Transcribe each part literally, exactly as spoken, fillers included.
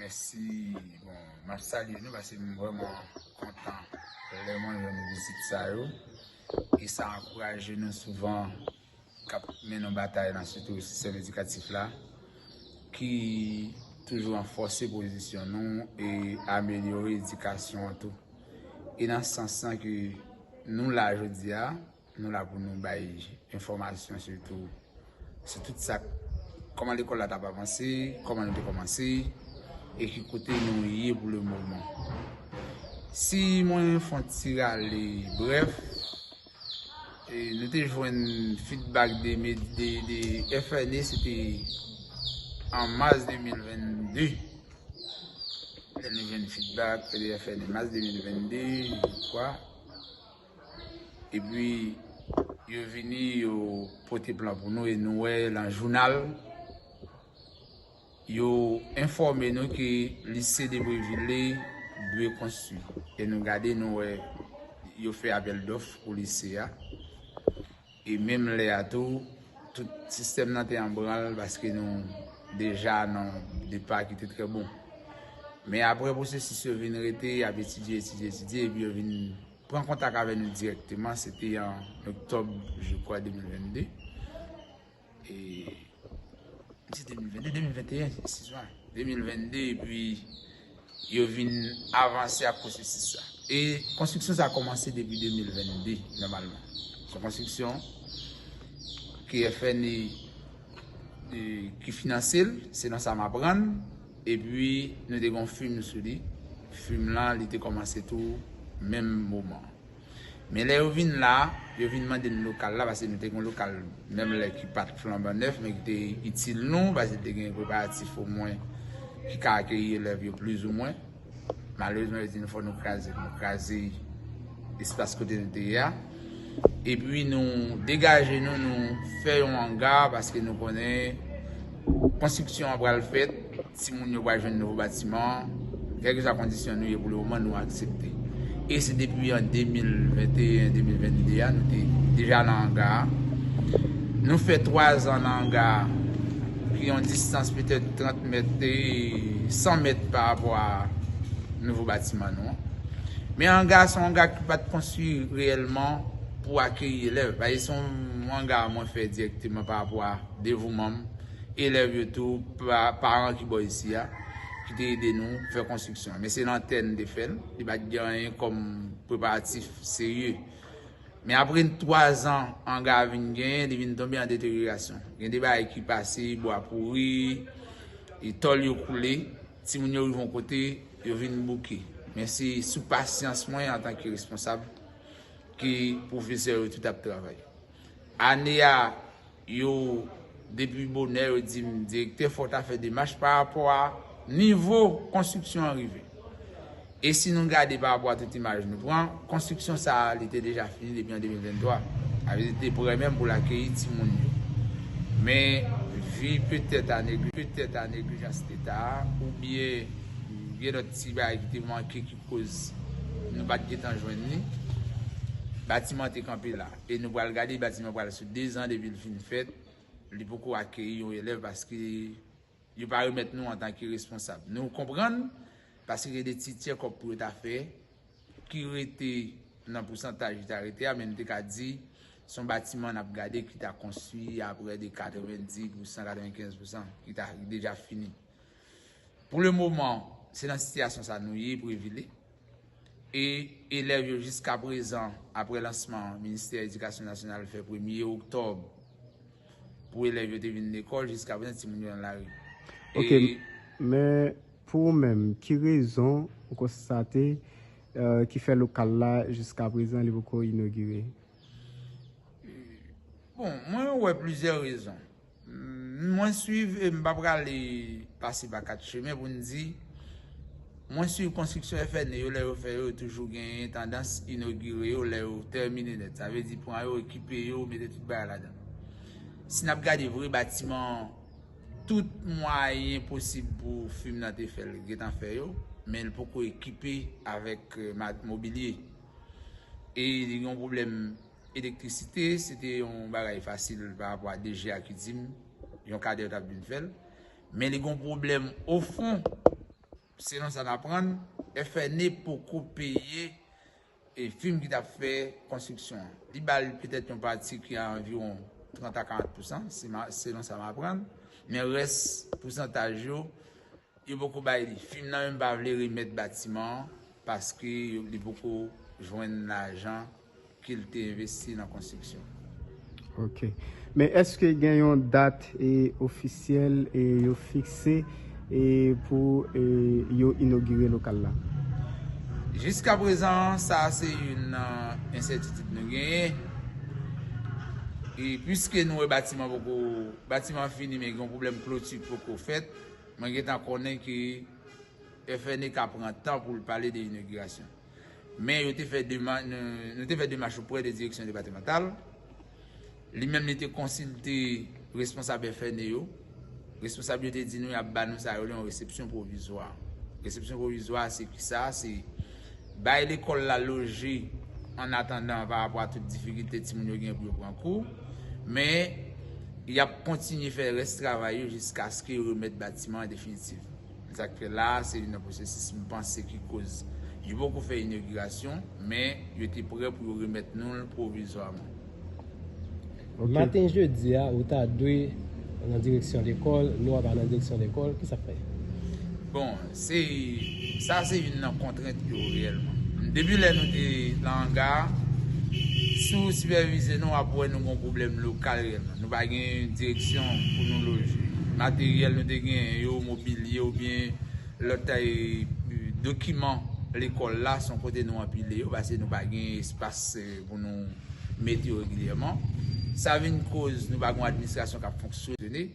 Mèsi. Bon, m ap salye nou paske m vrèman kontan lè mwen jwenn vizit sa yo. E sa ankouraje nou souvan k ap mennen yon batay nan sitou sistèm edikatif la, ki toujou ranfòse pozisyon nou e amelyore edikasyon an tou. E nan sans lan ke nou la jodi a, nou la pou nou bay enfòmasyon sitou sou tout sa, kòman lekòl la t ap avanse, kòman nou te kòmanse, e ki kote nou ye pou le moman. Si mwen fè yon ti rale brèf, e nou te jwenn feedback de, de, de F N E, se te an mas de mil venn de. Lè nou jwenn feedback de F N E, mas de mil venn de, je crois. Epi, yo vini, yo pote plan pou nou, e nou wè nan jounal, yo enfòme nou ke lise de Breville dwe konstwi. E nou gade, nou wè, yo fè apèl dòf pou lise a. E menm lè a tou, tout sistèm nan te an branl paske nou deja nan depa ki te trè bon. Men apre pwosesis yo vin rete, y ap etidye, etidye, etidye, epi yo vin pran kontak avè nou dirèkteman, se te an oktòb, je crois, de mil venn de. E, se de mil venn de, de mil venn e en, eskize mwen, de mil venn de, epi yo vin avanse ak pwosesis sa. E konstriksyon sa kòmanse depi de mil venn de, nòmalman. Se yon konstriksyon ke F N E, e, ki finanse l, selon sa m aprann, epi nou te gen yon fim sou li. Fim lan, li te kòmanse tou menm moman. Men lè yo vin la, yo vin mande n lokal la, paske nou te gen yon lokal, menm lè ki pa t flanban nèf, men ki te itil nou, paske te gen preparatif omwen ki ka akeyi elèv yo plizoumwen. Malerezman, yo di nou fò nou kraze, nou kraze espas kote nou te ye a. Epi nou degaje nou, nou fè yon anga, paske nou konnen konstriksyon an pral fèt, timoun yo pral jwenn nouvo batiman, kèlkeswa kondisyon nou ye pou le moman, nou aksepte. E se depi an de mil venteyen, de mil venn de a, nou te deja nan anga a. Nou fè twa zan nan anga a, ki yon distans petèt trant mèt, e san mèt pa rapò a nouvo batiman nou an. Men anga a se yon anga ki pa t konstwi reyèlman pou akeyi elèv. Paske se yon anga mwen fè dirèkteman pa rapò a devouman m, elèv yo tou, pa, paran ki bò isi a, ki te ede nou fè konstriksyon an. Men se nan tè n te fè l, li pa t gen anyen kòm preparatif serye. Men apre twa zan anga a vin genyen, li vin tonbe an deteryorasyon. Gen de bagay ki pase, bwa pouri, e tòl yo koule, timoun yo rive yon kote, yo vin bouke. Men se sou pasyans mwen antanke responsab ke pwofesè yo tout ap travay. Ane a, yo, depi bonè, yo di m, "Direktè, fò w ta fè demach pa rapò a nivo konstriksyon an rive." E si nou gade pa rapò a tout imaj nou pran, konstriksyon sa a, li te deja fini depi an de mil venntwa. Sa vle di, te prè menm pou l akeyi timoun yo. Men, vi petèt a negli-, petèt a neglijans Leta a, oubyen gen lòt ti bagay ki te manke ki koz nou pa t gentan jwenn li, batiman te kanpe la. E nou pral gade, batiman pral sou de zan depi l fin fèt, li poko akeyi yon elèv paske yo pa remèt nou antanke responsab. Nou konprann, paske gen de ti tchèkòp pou yo ta fè, ki rete nan pousantaj ki ta rete a, men nou te ka di, se yon batiman n ap gade ki ta konstwi a prè de katrevenndis pousan, katrevenkenz pousan, ki ta deja fini. Pou le moman, se nan sitiyasyon sa nou ye, Previle. E elèv yo jiska prezan, apre lansman Ministè Edikasyon Nasyonal fè premye oktòb pou elèv yo te vin lekòl, jiska prezan timoun yo nan lari. Ok, e men pou ou menm, ki rezon ou konstate, eh, ki fè lokal la jiska prezan li poko inogire? Bon, mwen wè plizyè rezon. Mwen swiv, e m pa prale pase pa kat chemen pou n di, mwen swiv konstriksyon F N E yo, lè yo fè yo, yo toujou gen tandans inogire yo lè yo tèmine nèt. Sa vle di, pran yo, ekipe yo, mete tout bagay ladan. Si n ap gade vre, batiman, tout mwayen posib pou fim nan te fè l, gentan fè yo, men l poko ekipe avèk, eh, mat-, mobilye. E li gen yon pwoblèm elektrisite, se te yon bagay fasil pa rapò a D G a ki di m, yon kadè yo t ap vin fè l. Men li gen yon pwoblèm ofon Selon sa n aprann, F N E poko peye e fim ki t ap fè konstriksyon an. Li ba l petèt yon pati ki a anviwon trant a karant pousan, se ma- selon sa m aprann. Men rès pousantaj yo, yo poko bay li. Fim nan menm pa vle remèt batiman an paske yo- li poko jwenn lajan ke l te envesti nan konstriksyon. Ok. Men èske gen yon dat e ofisyèl e yo fikse e pou e yo inogire lokal la? Jiska prezan, sa se youn nan ensètitid nou genyen. E piske nou wè batiman poko, batiman fini, men gen yon pwoblèm kloti poko fèt, mwen gentan konnen ke F N E ka pran tan pou l pale de inogirasyon. Men yo te fè dema- nou, nou te fè demach oprè de direksyon depatmantal. Li menm li te konsilte responsab F N E yo. Responsab yo te di nou y ap ba nou sa yo yon resepsyon pwovizwa. Resepsyon pwovizwa se ki sa? Se bay lekòl la loje an atandan pa rapò a tout difikilte timoun yo gen pou yo pran kou. Men y ap kontinye fè rès travay yo jiskaske yo remèt batiman an definitif. Sa k fè la a, se youn nan pwosesis m panse ki koz yo poko fè inogirasyon, men yo te prè pou yo remèt nou l pwovizwaman. Ok. Maten jedi a, ou ta dwe nan direksyon lekòl, nou a pa nan direksyon lekòl, ki sa k fè? Bon, se sa se youn nan kontrent yo reyèlman. Depi lè nou te nan anga a, si w sipèvize nou, w ap wè nou gen yon pwoblèm lokal reyèlman. Nou pa gen direksyon pou nou loje. Materyèl nou te gen yo, mobilye oubyen lòt e, dokiman lekòl la, se yon kote nou anpile yo, paske nou pa gen espas e, pou nou mete yo regilyèman. Sa vin koz nou pa gen yon administrasyon k ap fonksyone.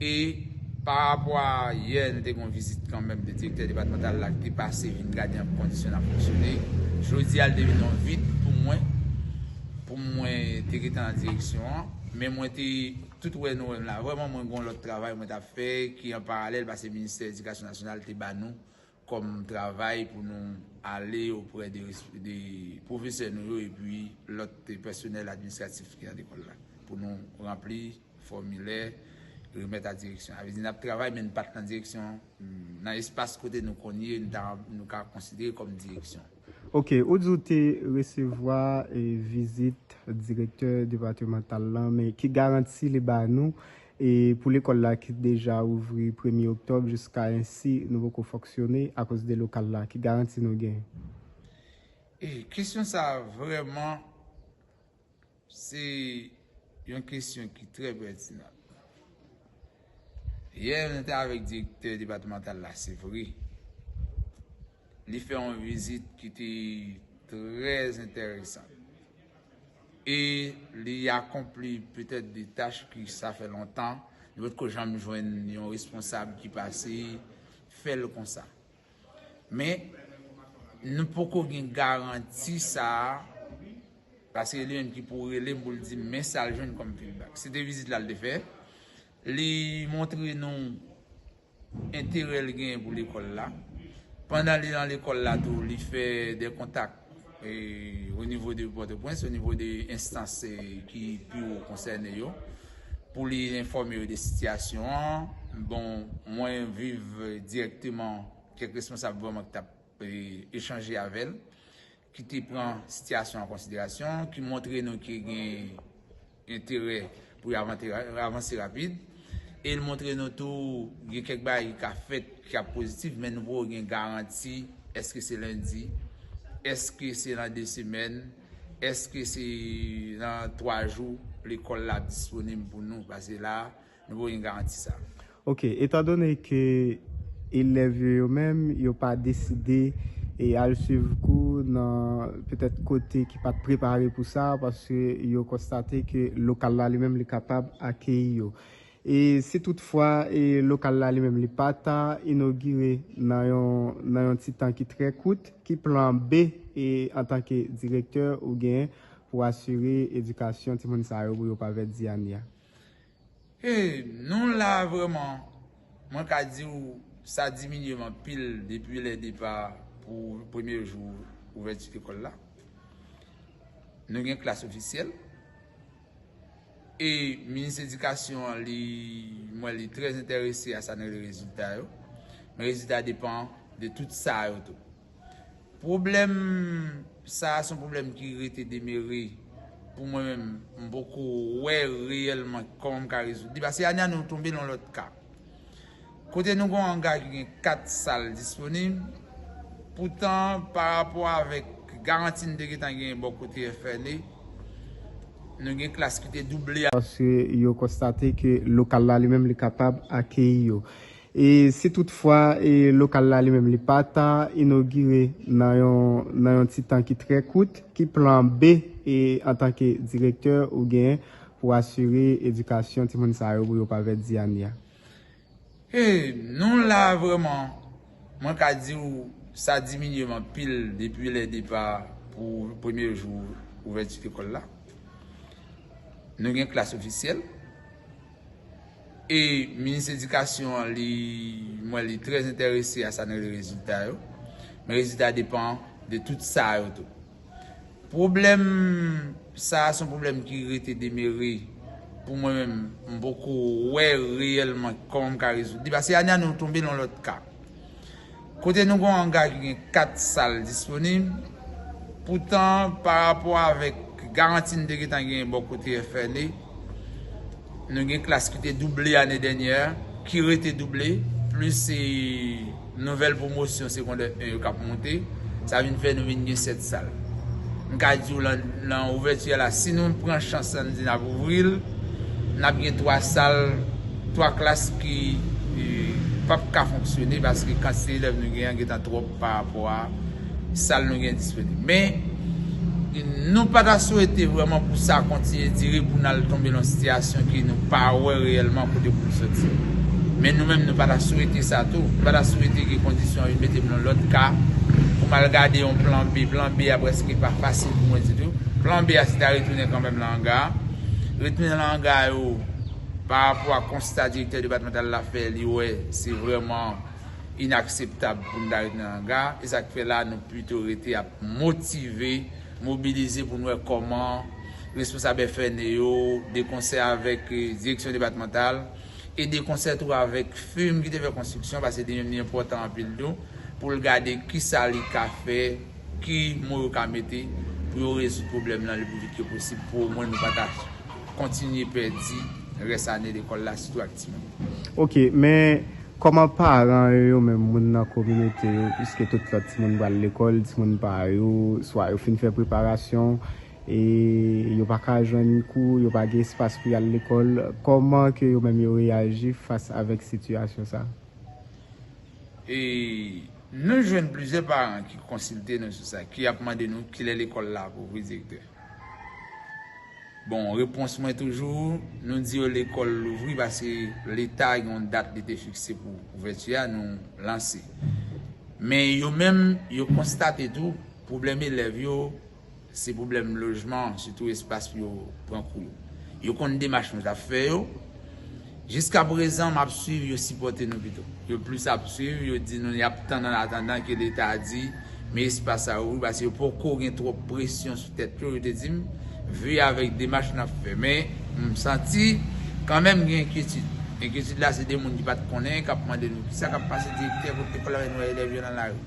E pa rapò a yè, nou te gen yon vizit kanmenm de direktè depatmantal la ki te pase vin gade an kondisyon n ap fonksyone. Jodi a, l te vin yon vit pou mwen, pou mwen te rete nan direksyon an. Men mwen te tout wè nou menm la. Vrèman, mwen gen yon lòt travay mwen t ap fè ki an paralèl paske Ministè Edikasyon Nasyonal te ba nou kòm travay pou nou ale oprè de, de pwofesè nou yo epi lòt pèsonèl administratif ki nan lekòl la pou nou ranpli fòmilè, remèt a direksyon. Sa vle di n ap travay, men n pa t nan direksyon, nan espas kote nou konn ye, nou ta, nou ka konsidere kòm direksyon. Ok, ou di w te resevwa e, vizit direktè depatmantal lan, men ki garanti li ba nou e, pou lekòl la ki deja ouvri premye oktòb jiska ensi nou poko fonksyone akoz de lokal la? Ki garanti nou gen? E kesyon sa a vrèman se yon kesyon ki trè pètinan. Yè, nou te avèk direktè depatmantal la, se vre. Li fè yon vizit ki te trè enteresan. E li akonpli petèt de tach ki sa fè lontan, nou potko janm jwenn yon responsab ki pase fè l konsa. Men, nou poko gen garanti sa a, paske li menm ki pou rele m pou l di m men sa l jwenn kòm feedback. Se te vizit la l te fè. Li montre nou enterè l genyen pou lekòl la. Pandan li nan lekòl la tou, li fè de kontak e, o nivo de Pòtoprens, o nivo de enstans e, ki pi wo konsène yo, pou li enfòme yo de sitiyasyon an. Bon, mwen viv dirèkteman kèk responsab vrèman ki t ap e, echanje avè l, ki te pran sitiyasyon an konsiderasyon, ki montre nou ke gen enterè pou y avante- avanse rapid. E l montre nou tou gen kèk bagay ki ka fèt ki ap pozitif, men nou poko gen garanti èske se lendi, èske se nan de semèn, èske se nan twa jou lekòl la ap disponib pou nou, paske la nou poko gen garanti sa. Ok, etandone ke elèv yo yo menm, yo pa deside e al swiv kou nan petèt kote ki pa t prepare pou sa, paske yo konstate ke lokal la li menm li kapab akeyi yo. E si toutfwa e lokal la li menm li pa ta inogire nan yon, nan yon ti tan ki trè kout, ki plan B e antanke direktè ou gen pou asire edikasyon timoun sa yo pou yo pa pèdi ane a? E nou la vrèman, mwen ka di w sa diminye m anpil depi lè depa pou premye jou ouvèti lekòl la. Nou gen klas ofisyèl. E minis edikasyon an, li, mwen, li trè enterese a sa n rele rezilta yo. Men rezilta depann de tout sa yo tou. Pwoblèm sa a se yon pwoblèm ki rete demere pou mwen menm, m poko wè reyèlman kòman m ka rezoud li. Paske ane a nou tonbe nan lòt ka. Kote nou gen yon anga ki gen kat sal disponib, poutan pa rapò avèk garanti n te gentan genyen bò kote F N E, nou gen klas ki te double a. Paske yo konstate ke lokal la li menm li kapab akeyi yo. E si toutfwa e lokal la li menm li pa ta inogire nan yon, nan yon ti tan ki trè kout, ki plan B e antanke direktè ou gen pou asire edikasyon timoun sa yo pou yo pa pèdi ane a? E nou la vrèman, mwen ka di w sa diminye m anpil depi lè depa pou premye jou ouvèti lekòl la. Nou gen klas ofisyèl. E minis edikasyon an, li, m wè li trè enterese a sa n rele rezilta yo. Men rezilta depann de tout sa yo tou. Pwoblèm sa a se yon pwoblèm ki rete demere pou mwen menm, m poko wè reyèlman kòman m ka rezoud li. Paske ane a nou tonbe nan lòt ka. Kote nou gen yon anga ki gen kat sal disponib, poutan pa rapò avèk garanti n te gentan genyen bò kote F N E, nou gen klas ki te double ane dènyè, ki rete double, plis e nouvèl pwomosyon segondè en yo k ap monte, sa vin fè nou vin gen sèt sal. M ka di w lan, lan ouvèti a la, si nou pran chans la, n di n ap ouvri l, n ap gen twa sal, twa klas ki e, p ap ka fonksyone paske kantite elèv nou gen an gentan twòp pa rapò a sal nou gen disponib. Men, nou pa ta swete vrèman pou sa kontinye dire, pou n al tonbe nan sitiyasyon ke nou pa wè reyèlman kote pou n soti. Men nou menm, nou pa ta swete sa tou. Nou pa ta swete ke kondisyon an vin mete m nan lòt ka pou m al gade yon plan B. Plan B a prèske pa fasil pou mwen ditou. Plan B a se ta retounen kanmenm nan anga a. Retounen nan anga yo, pa rapò a konsta direktè depatmantal la fè, li wè se vrèman inakseptab pou n ta ret nan anga. E sa k fè la, nou pito rete ap motive, mobilize pou n wè kòman responsab F N E yo, de konsè avèk, eh, direksyon depatmantal, e de konsè tou avèk firm ki te fè konstriksyon, paske li menm li enpòtan anpil tou, pou l gade kisa li ka fè, ki mo yo ka mete pou yo rezoud pwoblèm nan le pli vit ke posib, pou omwen nou pa ta kontinye pèdi rès ane lekòl la, sitou ak timoun. Ok, men kòman paran yo, yo menm, moun nan kominote yo, piske tout lòt timoun pral lekòl, timoun pa yo, swa yo fin fè preparasyon, e yo pa ka jwenn kou, yo pa gen espas pou y al lekòl, kòman ke yo menm yo reyaji fas avèk sitiyasyon sa? E nou jwenn plizyè paran ki konsilte nou sou sa, ki ap mande nou kilè lekòl la ap ouvri, direktè. Bon, repons mwen toujou, nou di yo lekòl louvri paske Leta gen yon dat li te fikse pou ouvèti a, nou lanse. Men yo menm, yo konstate tou, pwoblèm elèv yo, se pwoblèm lojman, sitou espas pou yo pran kou yo. Yo konn demach nou t ap fè yo. Jiskaprezan, m ap swiv, yo sipòte nou pito. Yo plis ap swiv, yo di nou y ap tann an atandan ke Leta di, men espas sa ouvri, paske yo poko gen twòp presyon sou tèt yo, yo te di m, vi avèk demach n ap fè. Men, m santi kanmenm gen enkyetid. Enkyetid la, se de moun ki pa t konnen, k ap mande nou kisa k ap pase, direktè, kote lekòl la, nou wè elèv yo nan lari.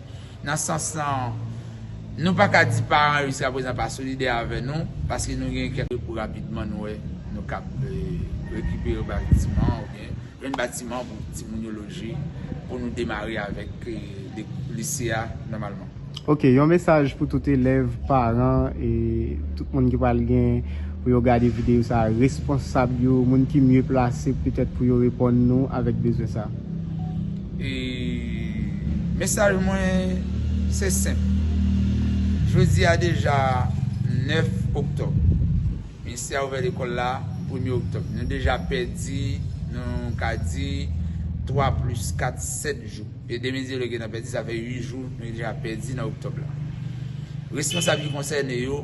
Nan sans lan, nou pa ka di paran yo jiskaprezan pa solidè avè nou, paske nou gen kèk pou rapidman nou wè nou kab, eh, rekipere batiman oubyen jwenn batiman pou timoun yo loje, pou nou demare avèk, eh, li-, lise a nòmalman. Ok, yon mesaj pou tout elèv, paran e tout moun ki pral gen pou yo gade videyo sa, responsab yo, moun ki mye plase petèt pou yo reponn nou avèk bezwen sa. E mesaj mwen se senp. Jodi a deja nèf oktòb. Ministè a ouvè lekòl la premye oktòb. Nou deja pèdi, nou ka di, twa plis kat, sèt jou. E de mezi yo gentan pèdi, sa fè uit jou nou deja pèdi nan oktòb la. Responsab ki konsène yo,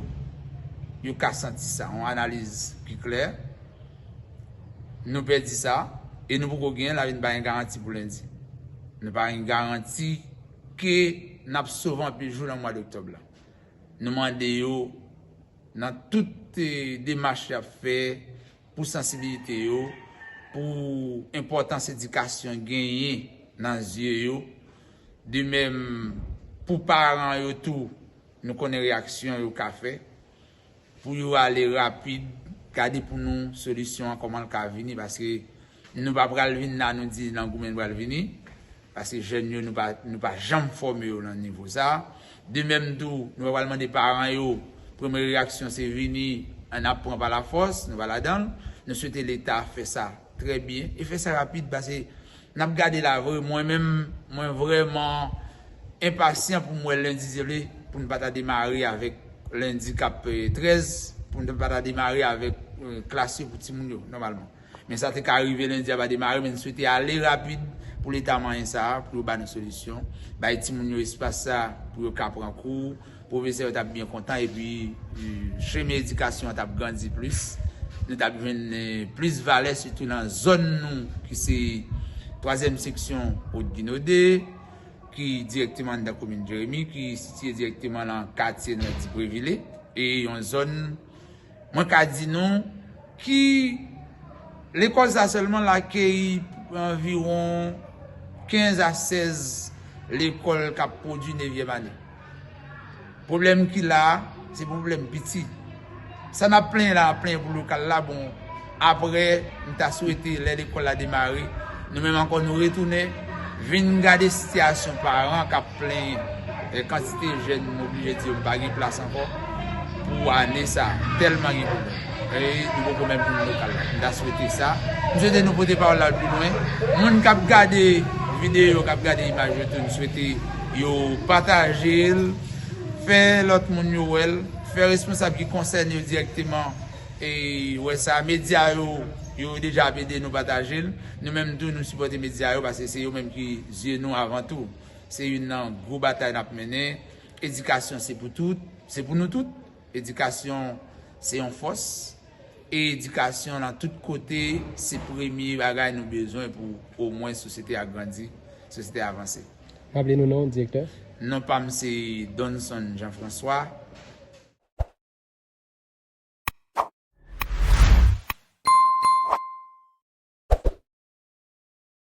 yo ka santi sa. Yon analiz ki klè, nou pèdi sa, e nou poko genyen l, la vin pa gen garanti pou lendi. Nou pa gen garanti ke n ap sove anpil jou nan mwa doktòb la. Nou mande yo, nan tout, eh, demach y ap fè pou sansibilite yo, pou enpòtans edikasyon genyen nan zye yo, De menm, pou paran yo tou, nou konnen reyaksyon yo ka fè. Pou yo ale rapid, gade pou nou solisyon an, kòman l ka vini, paske nou pa pral vin la, nou di nan goumen pral vini, paske jèn yo, nou pa, nou pa janm fòme yo nan nivo sa. De menm tou, nou pa pral mande paran yo, premye reyaksyon se vini, ann ap pran pa lafòs, nou pa ladan l. Nou swete Leta fè sa trè byen, e fè sa rapid, paske n ap gade la vre, mwen menm, mwen vrèman enpasyan pou m wè lendi, se vle, pou n pa ta demare avèk lendi k ap, eh, trèz, pou n pa ta demare avèk, eh, klas yo pou timoun yo, nòmalman. Men sa te ka rive lendi a pa demare, men n swete ale rapid pou Leta manyen sa, pou yo ba nou solisyon, bay timoun yo espas sa, pou yo ka pran kou, pwofesè yo t ap byen kontan, epi, eh, chemen edikasyon an t ap grandi plis. Nou t ap jwenn, eh, plis valè, sitou nan zòn nou, ki se twazyèm seksyon Wot Ginode, ki dirèkteman anndan komin Jeremi, ki sitiye dirèkteman nan katye Nèdi Previle, e yon zòn, mwen ka di nou, ki lekòl sa sèlman l akeyi anviwon kenz a sèz lekòl k ap pwodui nevyèm ane. Pwoblèm ki la a, se pwoblèm piti. Sa n ap plenyen la, ap plenyen pou lokal la, bon, apre, m ta swete lè lekòl la demare, nou menm ankò nou retounen, vin gade sitiyasyon paran k ap plenyen, eh, kantite jèn, m oblije di yo, m pa gen plas ankò pou ane sa, tèlman gen pwoblèm. E nou poko menm vin lokal la. M ta swete sa. M swete nou pote pawòl la pi lwen. Moun k ap gade videyo, k ap gade imaj yo tou, m swete yo pataje l, fè lòt moun yo wè l, fè responsab ki konsène yo dirèkteman, e, wè sa. Medya yo, yo deja ap ede nou pataje l. Nou menm tou, nou sipòte medya yo, paske se yo menm ki zye nou avan tou. Se youn nan gwo batay n ap mennen. Edikasyon se pou tout, se pou nou tout. Edikasyon se yon fòs. E edikasyon nan tout kote, se premye bagay nou bezwen pou omwen sosyete a grandi, sosyete a avanse. Raple nou non, direktè. Non pa m se Donson Jean François,